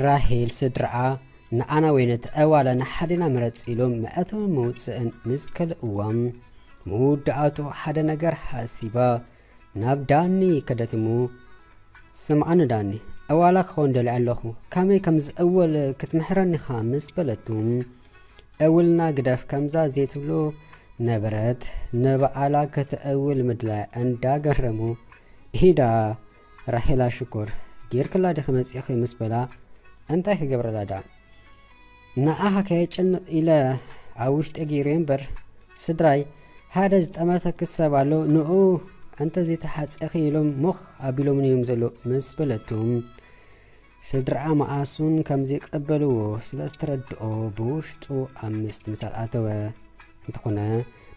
ራሄል ስድራኣ ንኣና ወይ ነቲ ዕዋላ ንሓደና ምረጽ ኢሎም መእተውን መውጽእን ምስ ከልእዎም፣ መወዳእቱ ሓደ ነገር ሓሲባ ናብ ዳኒ ከደት እሞ፣ "ስምዓኒ ዳኒ፣ ዕዋላ ክኸውን ደልየ ኣለኹ፣ ከመይ ከም ዝዕወል ክትምሕረኒ ኢኻ?" ምስ በለቱ፣ "ዕውልና ግደፍ፣ ከምዛ ዘይትብሎ ነበረት፣ ንባዕላ ክትዕውል ምድላያ" እንዳገረሙ፣ ኢዳ ራሄላ ሽኮር ጌርክላ ዲኺ መጺኺ ምስ በላ፣ "እንታይ ክገብረላ ደኣ? ንዓኻ ከየጨንቕ ኢለ ኣብ ውሽጢ ገይረ እምበር፣ ስድራይ፣ ሓደ ዝጠመተኪ ሰብ ኣሎ፣ ንኡ እንተዘይተሓጺኺ ኢሎም ሞኽ ኣቢሎምኒ እዮም ዘለዉ" ምስ በለቱ፣ ስድራኣ መኣሱን ከም ዘይቀበልዎ ስለ ዝተረድኦ፣ ብውሽጡ ኣብ ምስትምሳል ኣተወ። እንተኾነ፣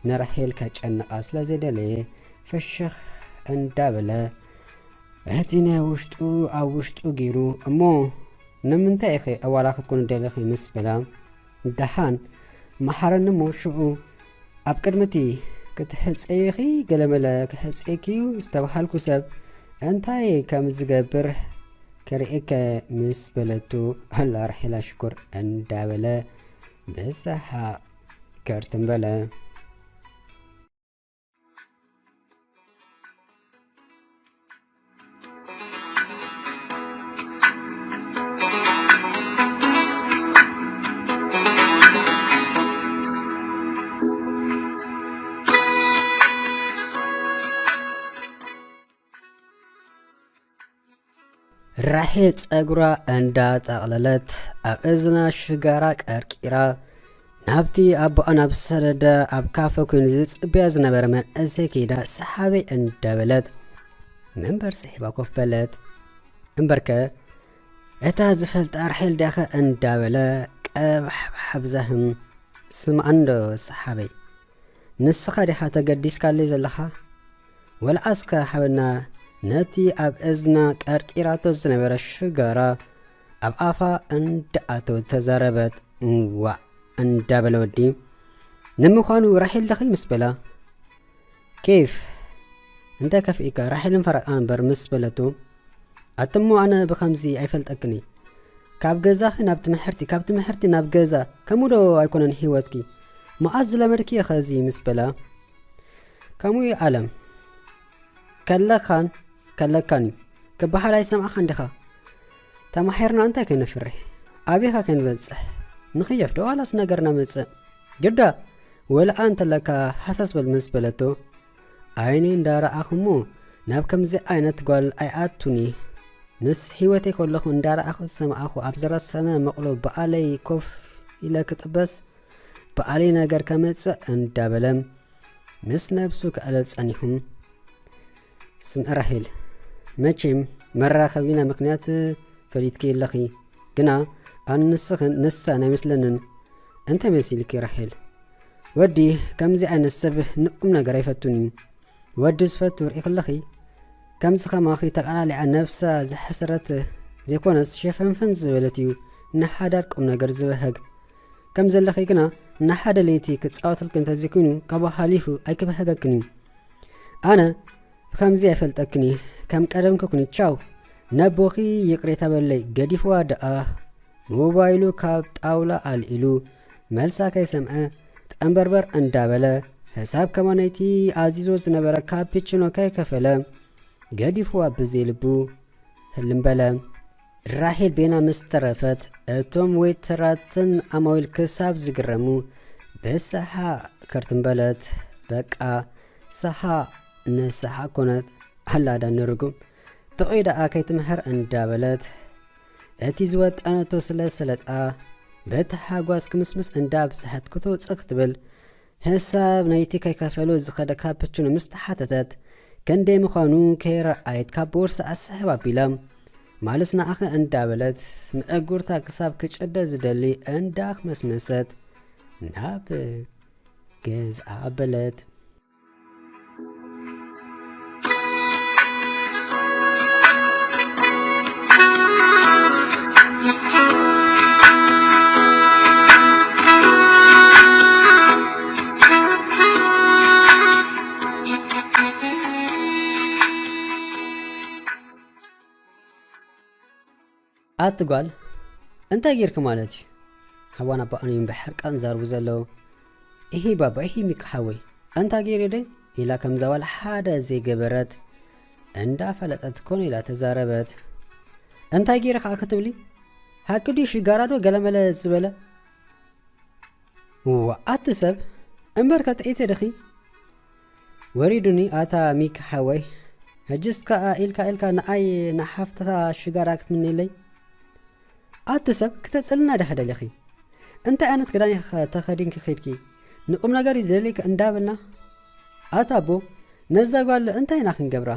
ንራሄል ከጨንቓ ስለ ዘይደለየ፣ ፍሽኽ እንዳበለ፣ እቲ ናይ ውሽጡ ኣብ ውሽጡ ገይሩ፣ "እሞ ንምንታይ ኢኺ ዕዋላ ክትኮኒ ደሊኺ?" ምስ በላ፣ "ደሓን መሓረኒ እሞ ሽዑ ኣብ ቅድሚ እቲ ክትሕጸይኺ ገለመለ ክሕጸየኪ እዩ ዝተባሃልኩ ሰብ እንታይ ከም ዝገብር ከርእየከ" ምስ በለቱ፣ ኣላ ራሄላ ሽኮር እንዳበለ ብሰሓቕ ከርትም በለ። ራሄል ጸጉራ እንዳጠቕለለት፣ ኣብ እዝና ሽጋራ ቀርቂራ፣ ናብቲ ኣቦኣ ናብ ዝሰደደ ኣብ ካፈ ኮይኑ ዝጽበያ ዝነበረ መንእሰይ ከይዳ፣ "ሰሓበይ" እንዳበለት መንበር ስሒባ ኮፍ በለት። እምበርከ፣ እታ ዝፈልጣ ራሄል ዲያኸ እንዳበለ ቀባሕባሕ ኣብዛህም። "ስምዓኒ ዶ ሰሓበይ፣ ንስኻ ዲኻ ተገዲስካለይ ዘለኻ? ወላ እስከ ሓበና" ነቲ ኣብ እዝና ቀርቂራቶ ዝነበረ ሽጋራ ኣብ ኣፋ እንዳኣተወት ተዛረበት። "እዋእ" እንዳበለ ወዲ፣ "ንምዃኑ ራሄል ዲኺ?" ምስ በላ፣ "ኬፍ እንታይ ከፍኢካ? ራሄልን ፈረቓ እምበር" ምስ በለቶ፣ "ኣትሞ ኣነ ብኸምዚ ኣይፈልጠክን እየ። ካብ ገዛኺ ናብ ትምሕርቲ፣ ካብ ትምሕርቲ ናብ ገዛ፣ ከምኡ ዶ ኣይኮነን ህይወትኪ? መኣዝ ዝለመድክዮ ኸዚ?" ምስ በላ፣ "ከምኡ እዩ ኣለም። ከለኻን ከለካን እዩ ክበሃል ኣይሰማዕኻን ዲኻ? ተማሒርና እንታይ ከይነፍርሕ? ኣበይኻ ከይንበጽሕ? ንኽየፍ ዶ ዋላስ ነገር ነምጽእ? ግዳ ወልዓ እንተለካ ሃሰስ በል" ምስ በለቶ፣ "ዓይነይ እንዳረኣኹ እሞ ናብ ከምዚ ዓይነት ጓል ኣይኣቱን እየ። ምስ ህይወተይ ከለኹ እንዳረኣኹ ዝሰማዕኹ ኣብ ዝረሰነ መቕሎ ብኣለይ ኮፍ ኢለ ክጥበስ፣ ብኣለይ ነገር ከመጽእ" እንዳበለ ምስ ነብሱ ክዕለል ጸኒሑ። "ስምዒ ራሄል፣ መቸም መራኸቢና ምኽንያት ፈሊጥኪ ኣለኺ፣ ግና ኣነ ንስኽን ንሳን ኣይመስለንን። እንታይ መሲልኪ ራሄል? ወዲ ከምዚ ዓይነት ሰብ ንቁም ነገር ኣይፈቱን እዩ። ወዲ ዝፈቱ ርኢኺ ኣለኺ? ከምዚ ከማኺ ተቓላሊዓ ነብሳ ዝሐሰረት ዘይኮነስ ሸፈንፈን ዝበለት እዩ ንሓዳር ቁም ነገር ዝበህግ። ከም ዘለኺ ግና ንሓደ ለይቲ ክጻወተልኪ እንተዘይኮይኑ ካብኡ ሓሊፉ ኣይክበህገክን እዩ። ኣነ ብኸምዚ ኣይፈልጠክን እየ። ከም ቀደምኪ ኩኒ፣ ቻው። ነቦኺ ይቕሬታ በለይ" ገዲፍዋ ደኣ ሞባይሉ ካብ ጣውላ ኣልዒሉ መልሳ ከይሰምዐ ጠንበርበር እንዳበለ፣ ሕሳብ ከማነይቲ ኣዚዝዎ ዝነበረ ካፒችኖ ከይከፈለ ገዲፍዋ ብዘይ ልቡ ህልም በለ። ራሄል ቤና ምስ ተረፈት፣ እቶም ዌይተራትን ኣማዊል ክሳብ ዝግረሙ ብሰሓቕ ክርትም በለት። በቃ ሰሓቕ ንሰሓቕ ኮነት። ኣላ ዳኒ ርጉም፣ ጥዑይ ደኣ ከይትምሕር እንዳበለት፣ እቲ ዝወጠነቶ ስለ ሰለጣ፣ በቲ ሓጓስ ክምስምስ እንዳብዝሐት ክትወጽእ ክትብል፣ ሕሳብ ናይቲ ከይከፈሉ ዝኸደ ካፕችኖ ምስ ተሓተተት፣ ክንደይ ምዃኑ ከይረኣየት ካብ ቦርሳ ኣስሕብ ኣቢላ፣ "ማልስ ንዓኸ?" እንዳበለት፣ ምእጉርታ ክሳብ ክጭደ ዝደሊ እንዳኽመስመሰት ናብ ገዝኣ ኣበለት። ኣቲ ጓል፣ እንታይ ጌርኪ ማለት እዩ? ሓዋን ኣባኣን እዮም ብሕርቃን ዛርቡ ዘለዉ። እሂ ባባ፣ እሂ ሚኪ ሓወይ፣ እንታይ ገይረ ደ? ኢላ ከምዛ ዋላ ሓደ ዘይገበረት እንዳፈለጠት ኮነ ኢላ ተዛረበት። እንታይ ገይረ ከዓ ክትብሊ? ሓቂ ድዩ ሽጋራ ዶ ገለመለ ዝበለ? እዋ፣ ኣቲ ሰብ፣ እምበር ከጥዒተ ድኺ? ወሪዱኒ ኣታ ሚኪ ሓወይ። ሕጅስ ከኣ ኢልካ ኢልካ ንኣይ ንሓፍትኻ ሽጋራ ክትምነየለይ? ኣቲ ሰብ፣ ክተጽልና ዲኺ ደሊኺ? እንታይ ዓይነት ክዳን ኢኺ ተኸዲንኪ ኸይድኪ? ንቁም ነገር እዩ ዘድልየኪ እንዳበልና? ኣታ ኣቦ፣ ነዛ ጓል እንታይ ኢና ክንገብራ?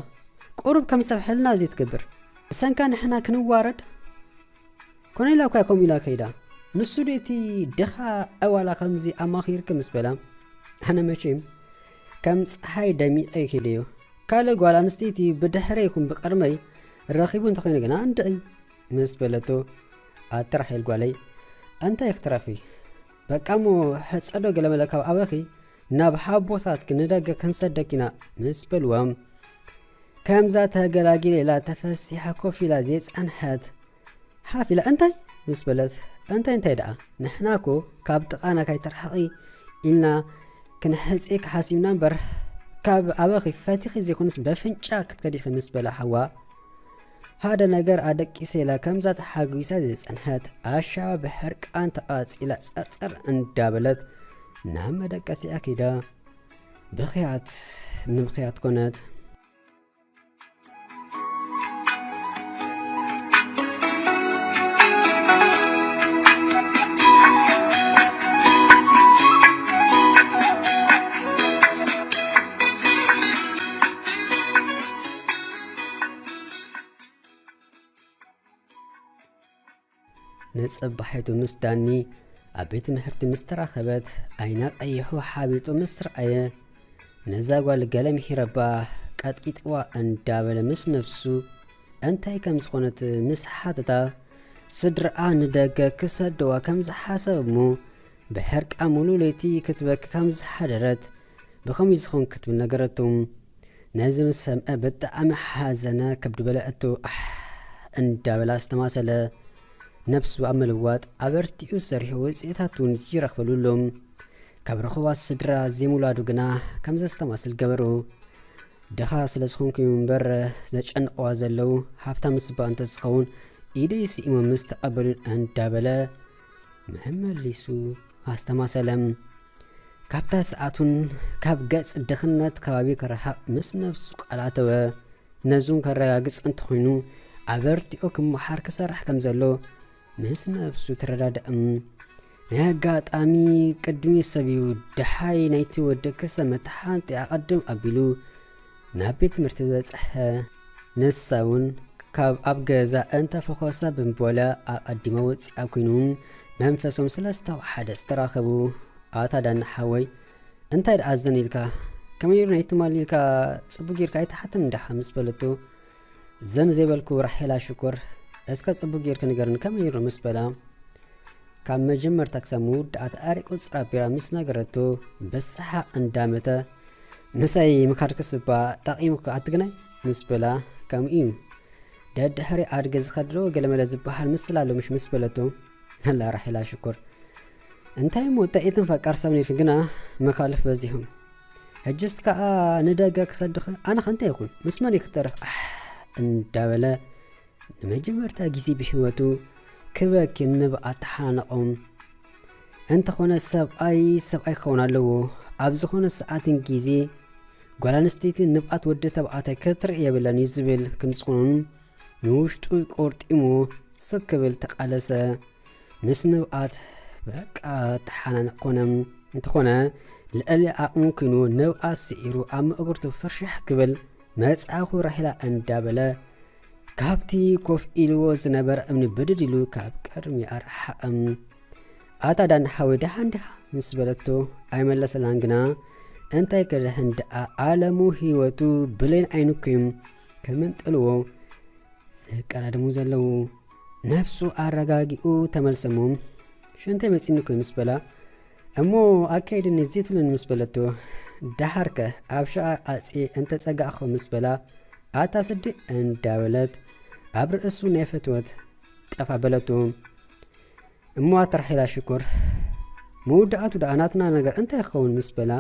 ቁሩብ ከም ሰብ ሕልና ዘይትገብር። ብሰንካ ንሕና ክንዋረድ? ኮነ ኢላ እኳ ከምኡ ኢላ ከይዳ። ንሱ ድዩ እቲ ድኻ ዕዋላ ከምዚ ኣማኺርኪ ምስ በላ፣ ኣነ መቸም ከም ጸሓይ ደሚቐ ከይደዮ። ካልእ ጓል ኣንስተይቲ ብድሕረ ይኹን ብቕድመይ ረኺቡ እንተኾይኑ ግና እንድዒ ምስ በለቶ፣ ኣቲ ራሄል ጓለይ፣ እንታይ ክትረኽቢ? በቃ እሞ ሕጸዶ ገለመለ ካብ ኣበኺ ናብ ሓቦታትኪ ንደገ ክንሰደኪ ኢና ምስ በልዎም፣ ከምዛ ተገላጊለ ኢላ ተፈሲሓ ኮፍ ኢላ ዘይጸንሐት፣ ሓፍ ኢላ እንታይ ምስ በለት፣ እንታይ እንታይ ደኣ፣ ንሕና እኮ ካብ ጥቓና ካይትርሕቒ ኢልና ክንሕጽየኪ ሓሲብና እምበር፣ ካብ ኣበኺ ፈቲኺ ዘይኮነስ በፍንጫ ክትከዲ ኢኺ ምስ በላ ሓዋ፣ ሓደ ነገር ኣደቂሰ ኢላ ከምዛ ተሓጒሳ ዘይጸንሐት ኣሻባ ብሕርቃን ተቓጺላ ጸርጸር እንዳበለት ናብ መደቀሲኣ ከይዳ ብኽያት ንብኽያት ኮነት። ንጽባሒቱ ምስ ዳኒ ኣብ ቤት ትምህርቲ ምስ ተራኸበት፣ ዓይና ቀይሑ ሓቢጡ ምስ ረኣየ፣ ነዛ ጓል ገለ ምሒረባ ቀጥቂጥዋ እንዳበለ ምስ ነብሱ እንታይ ከም ዝኾነት ምስ ሓተታ፣ ስድራኣ ንደገ ክሰድዋ ከም ዝሓሰብ እሞ ብሕርቃ ሙሉ ለይቲ ክትበኪ ከም ዝሓደረት ብኸመይ ዝኾን ክትብል ነገረቱ። ነዚ ምስ ሰምዐ ብጣዕሚ ሓዘነ፣ ከብዱ በለ እቱ ኣሕ እንዳበለ ኣስተማሰለ። ነብሱ ኣብ ምልዋጥ ኣበርቲዑ ሰሪሑ ውፅኢታት እውን ይረኽበሉ ኣሎ። ካብ ርኹባት ስድራ ዘይምውላዱ ግና ከም ዘስተማስል ገበሩ። ድኻ ስለ ዝኾንኩ እዩ እምበር ዘጨንቕዋ ዘለዉ፣ ሃብታም ስባ እንተዝኸውን ኢደይ ስኢሞም ምስ ተቐበሉን እንዳበለ መመሊሱ ኣስተማሰለ። ካብታ ሰዓት እውን ካብ ገጽ ድኽነት ከባቢ ክረሓቕ ምስ ነብሱ ቃል ኣተወ። ነዚ እውን ከረጋግጽ እንተኾይኑ ኣበርቲዑ ክመሓር ክሰርሕ ከም ዘሎ ምስ ነብሱ ተረዳድእ። ናይ ኣጋጣሚ ቅድሚ ሰብ እዩ ደሓይ ናይቲ ወዲ ክሰመት ሓንቲ ኣቐድም ኣቢሉ ናብ ቤት ትምህርቲ በጽሐ። ንሳ እውን ካብ ኣብ ገዛ እንተፈኾሰ ብምቦለ ኣቐዲማ ወፂኣ ኮይኑ መንፈሶም ስለ ዝተዋሓደ ዝተራኸቡ። ኣታ ዳኒ ሓወይ፣ እንታይ ደኣ ዘን ኢልካ? ከመይ ነይሩ ናይ ትማሊ ኢልካ ጽቡቅ ጌርካ ኣይትሓትን እንድሓ ምስ በለቶ፣ ዘን ዘይበልኩ ራሄላ ሽኮር፣ እስከ ጽቡቅ ጌርክ ንገርኒ ከመይ ነይሩ ምስ በላ፣ ካብ መጀመርታ ክሳብ መወዳእታ ኣሪቁ ጽራቢራ ምስ ነገረቶ፣ ብሰሓቕ እንዳመተ፣ ምሳይ ምኻድክስ እባ ጠቒሙካ ኣትግናይ ምስ በላ፣ ከምኡ እዩ። ደድሕሪ ኣድጊ ዝኸድዶ ገለመለ ዝበሃል ምስላ ኣሎ ምሽ ምስ በለቶ፣ ኣላ ራሄላ ሽኮር፣ እንታይ እሞ ጥዒትን ፈቃር ሰብ ነይርኪ ግና መኻልፍ በዚሖም። ሕጅስ ከኣ ንደገ ክሰድኺ ኣነ ከ እንታይ ይኹን ምስ መን እዩ ክተርፍ ኣሕ እንዳበለ ንመጀመርታ ግዜ ብህይወቱ ክበኪ ንብኣት ተሓናነቖም። እንተኾነ ሰብኣይ ሰብኣይ ክኸውን ኣለዎ። ኣብ ዝኾነ ሰዓትን ግዜ ጓል ኣንስተይቲ ንብኣት ወዲ ተባዕታይ ክትርኢ የብላን እዩ ዝብል ክንዲ ዝኾኑን ንውሽጡ ቆርጢሙ ስክ ክብል ተቓለሰ። ምስ ንብኣት በቃ ተሓናነቕ ኮነ። እንተኾነ ልዕሊ ዓቕሙ ኮይኑ ንብኣት ስዒሩ ኣብ መእግርቱ ፍርሽሕ ክብል መጽኣኹ ራሄላ እንዳበለ ካብቲ ኮፍ ኢልዎ ዝነበረ እምኒ ብድድ ኢሉ ካብ ቅድሚ ኣርሓቐም። ኣታ ዳኒ ሓወይ ደሓን ዲኻ ምስ በለቶ ኣይመለሰላን ግና እንታይ ክደሕን ደኣ ዓለሙ ህይወቱ ብሌን ዓይኑ እኮ እዮም ከምንጥልዎ ዘቀዳድሙ ዘለዉ። ነብሱ ኣረጋጊኡ ተመልሰሞ ሽንተይ መጺኒ እኮ ምስ በላ እሞ ኣካይድኒ እዚ ትብልን ምስ በለቶ ደሓርከ ኣብ ሸቓ ኣጽየ እንተጸጋእኹ ምስ በላ ኣታ ስዲ እንዳበለት ኣብ ርእሱ ናይ ፈትወት ጠፋ በለቱ። እሞ ኣታ ራሒላ ሽኮር፣ መወዳእቱ ደኣ ናትና ነገር እንታይ ክኸውን ምስ በላ፣